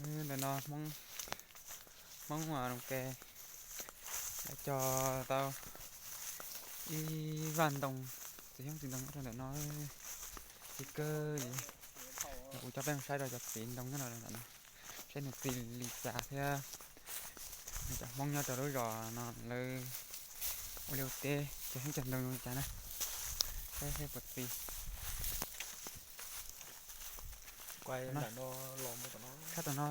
Ntawm no Hmoob, Hmoob Looj Ke lawv cog tau ib vaj ntoo, txiv xyoob txiv ntoo nyob rau ntawm no, txiv kawg li. Kuv coj peb mus saib rau cov txiv ntoo nyob rau ntawm no, saib nws txi li cas thiab cov Hmoob nyob rau lub zos no lawv ua liaj ua teb cog xyoob cog ntoo li cas na, saib puas txi. Sab tom no,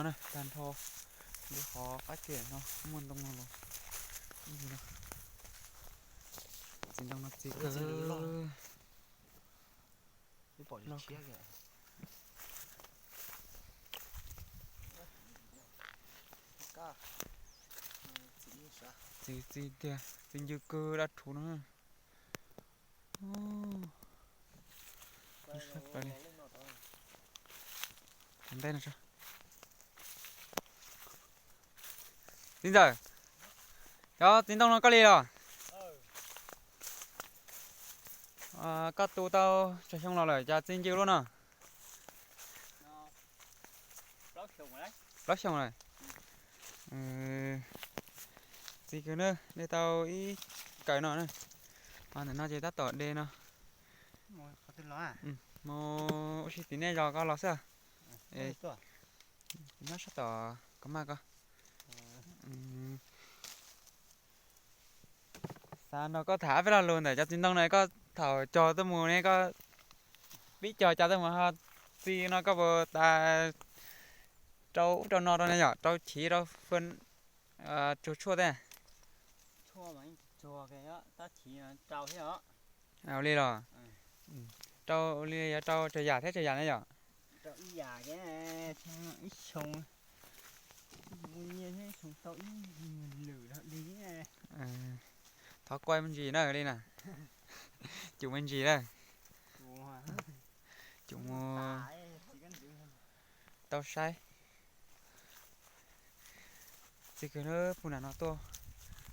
no, tag nrho lub qhov qab ke no muaj ntoo no los, txiv ntoo no txi kawg. Txi, txi tiag, txi ncw kawg dab rhuv no. Txiv ntxawm, cov txiv ntoo no koj li los? Koj tu tau tsawg xyoo los lawm cas txi ncw luaj no? Plaub xyoo lawm. Txiv kawg na, de tau ib kawm no na. Ntawm no ces tab tom de no. Mus ua si tim nej zos ko los xwb. Nyob sab tom koj maj ko. Xav nrog koj tham peb lo lus ntawm cov txiv ntoo na, koj thaum cog tuaj mus ne koj pib cog cas tuaj mus ho txi no koj puas tas rau ub rau no rau ne yom, rau chiv rau fwj tsuag tshuaj tej? Ua li los? Rau li yog rau tsawg yam thiab tsawg yam ne yom? Thov kuaj me ntsis na li na. Cum me ntsis na. Cum mus tau saib. Txiv kawg na, puag nram no tuaj.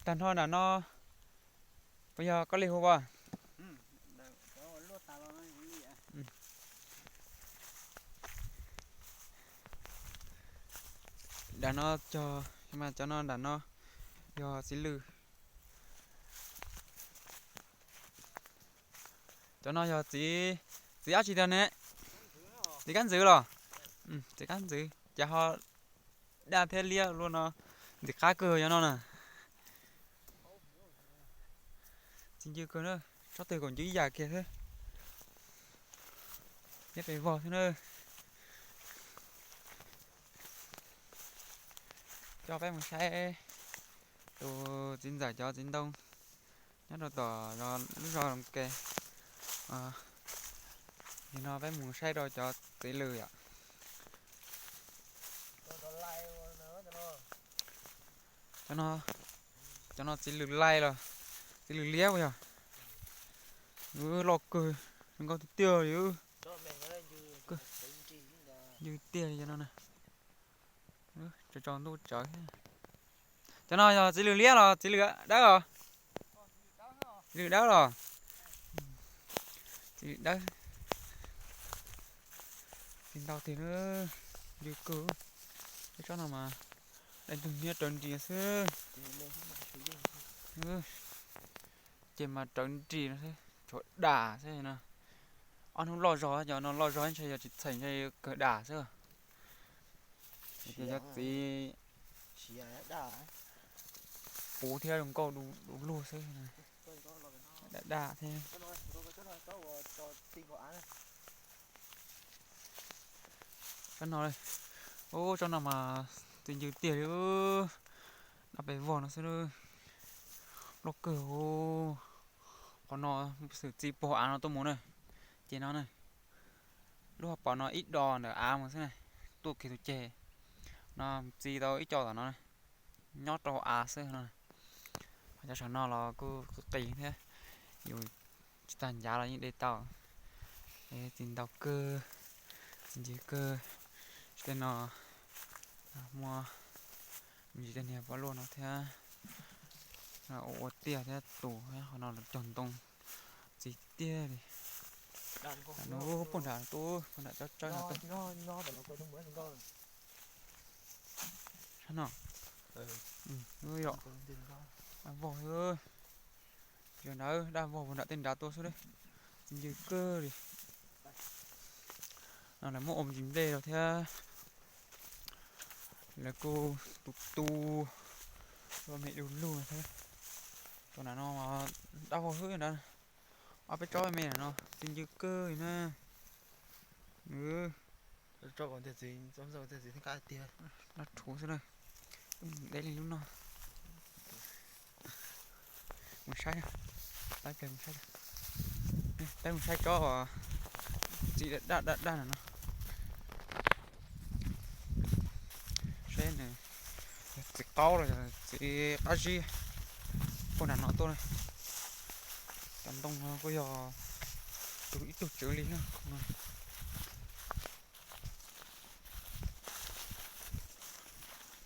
Tag nrho nram no puas yog koj li hu as? Nram no cog, mas cov no nram no yog txiv lws. Cov no yog txiv, txiv dab tsi tiag ne? Txiv kab ntxwv los? Txiv kab ntxwv cas ho daj thiab liab luaj no, ntxim qab kawg cov no na. Txiv ncw kawg na, tsob twg kaum ncw ib yam kiag xwb. Nyob pem vog xwb na. Coj peb mus saib tus txiv ntxawm cov txiv ntoo nyob rau tom lub zos Looj Ke. Nim no peb mus saib rau cov txiv lws yom. Cov no txiv lws lai los txiv lws liab puas yog? Loj kawg, zoo nkauj tiag tiag li. Ncw tiag li cov no na. Tsaus tsaus ntuj tsawv thiab. Cov no yog txiv lws liab los txiv lws dawb os? Txiv lws dawb los? Txiv lws dawb. Txiv ntau tiag na, ncw kawg. Tsob no mas dai ntug nyiab rawv nris xwb. Ces mas rawv nris no xwb, tshuav dam xwb no. Ob hnub loj zog, cov no loj zog ntshe yog tsis txheem ntshe kawg dam xwb. Ces cov txiv puv thiab zoo nkauj du lug xwb. Dam dam thiab. Tsob no, ub, tsob no mas txiv ncw tiag li, nyob pem vog no xwb. Loj kawg. Qhov no xwm txiv puag av no tuaj mus na, ces no na, lub hauv paus no ib do ntawm av mus xwb na, tuaj kiag tus ceg no txi tau ib co tom no, nyob rau av xwb no. Ho cov saum no los kuj qis qis thiab, yus tsis tag ncav los yeej de tau. Txiv ntau kawg, txiv ncw kawg. Tej no muaj me ntsis tej niag pob luaj no thiab. Ua tiaj thiab tus, qhov no los cog ntoo txiv tiag li. Nws puag nram tuaj, puag nram cov tsawb no tuaj. Sab no. Yom, daj vog xwb. Yog ntawd daj vog puag nram tej nrad tuaj xwb, txi ncw kawg li. No lawv muab ua ntsis nplej rau thiab. Lawv kuj tu tu ua me du lug thiab. Tus nram no daj vog xwb ntawd. Ob peb tsob me no txi ncw kawg li na. Daj rhuv xwb na. Deb li lub no. Mus saib, peb mus saib, peb mus saib tsob txiv daj daj daj no. Saib nws yog txiv qaub los yog txiv qab zib puag nram no tuaj na. Cov ntoo no kuj yog tus ib tug tswv li.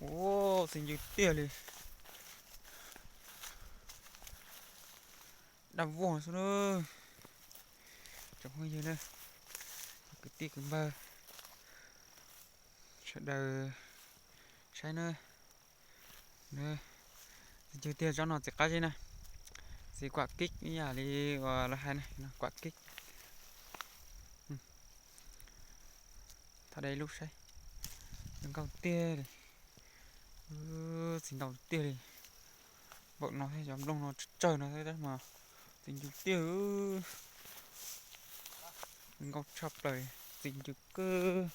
Ua txi ncw tiag li. Daj vog xwb na. Tsoom phooj ywg na, kwv tij kwv npawg sawv daws saib na. Txi ncw tiag, tsob no txiv qab zib na. Txiv kuam kib ib yam li uas lawv hais na, kuam kib. Thov de ib lub saib. Zoo nkauj tiag li. Txi ntau tiag li. Npaum no thiab cov nplooj no tsawg tsawg no thiab mas txi ncw tiag. Zoo nkauj tshaj plaws, txi ncw kawg.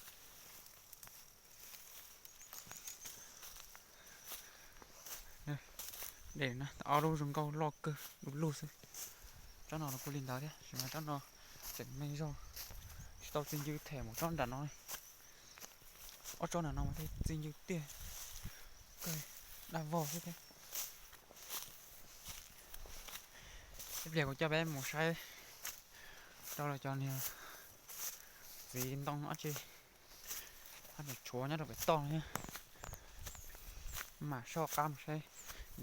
De na, ob lub zoo nkauj loj kawg du lug xwb. Tsob no los kuj li ntawd thiab, tab sis mas tsob no tseem me zog, tsis tau txi ncw them mus tsob nram no. Ob tsob nram no mas thiaj txi ncw tiag, daj vog xwb thiab. Ib pliag kuv coj peb mus saib rau los cov niag txiv ntoo dab tsi, haj tseem tshuav nyob rau pem toj no thiab. Mam soj qab mus saib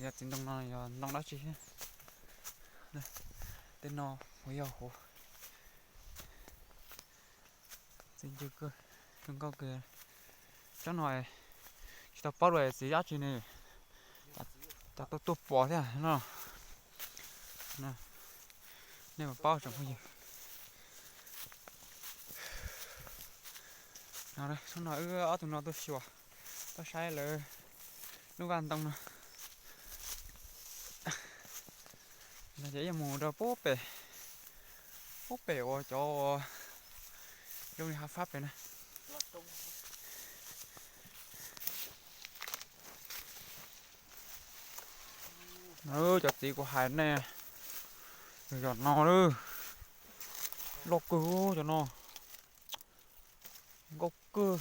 yog txiv ntoo no yog ntoo dab tsi thiab. Tej no puas yog huv. Txi ncw kawg, zoo nkauj kawg. Tsob no tsis tau paub dua txiv dab tsi ne, cov tuaj tuaj pom thiab no. Nej puas paub tsoom phooj ywg? Tsob no wb ob tug no tuaj xyuas, tuaj saib lawv lub vaj ntoo no. No ces yeej mus rau pub pem, pub pem uas cov uas zoo li hav fab pem na. Cov txiv kuv hais nej, yog no, loj kawg cov no, nkauj kawg,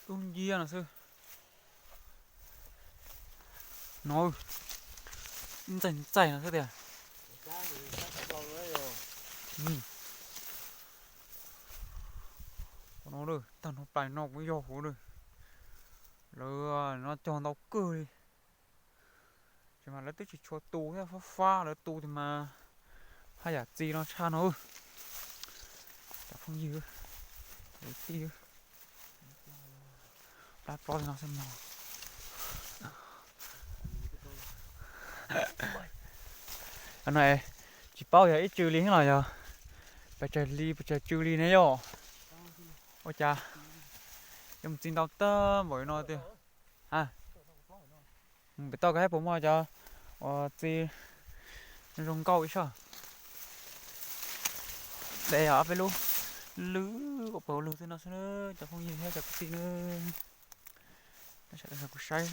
dub nciab no xwb. No, ntxaij ntxaij no xwb tiag. No, tag nrho plaws no kuj yog huv lawm. Lawv no cog ntau kawg li. Tsis mas lawv twb tsis tshua tu thiab, fab fab lawv tu tiag mas haj yam txi no tshaj no. Cov phooj ywg, tij, plab plob li no xwb mog. No tsis paub yog ib tsw li los yog pes tsawg li pes tsawg tsw li ne yom. Ua cas yuav mus txi ntau tag npaum no tiag. Mus pem toj ko saib puas muaj cov uas txi zoo nkauj ib soj. De ob peb lub lwj kom pawg lug xwb no xwb, cov phooj ywg thiab cov kwv tij na. Sawv daws kuj saib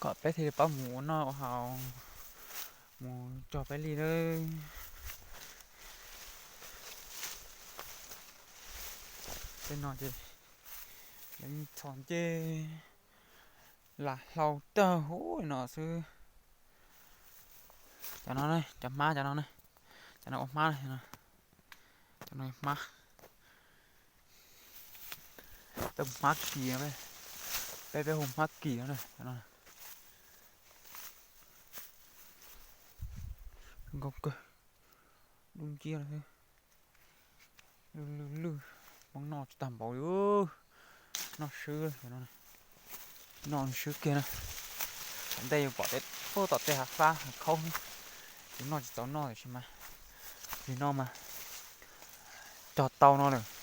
kom peb thiaj li paub mus ua noj ua haus, mus cog peb li na. Tej no ces lawv yeej txhos ncej lam hlau tag huv li no xwb. Cov no, cov hmab cov no, cov no ua hmab, cov no hmab, peb hu hmab kis, peb peb hu hmab kis no. Nkauj kawg, Dub nciab lawm xwb. Lwj lwj lwj, Hmoob noj tsis tag npaum li. Noj swb, noj swb kiag na. Tom ntej yus pom tej, tom tej hav fab hav khaub, yus noj tsis txaus noj tiam sis mas, yus no mas cog tau no lawm.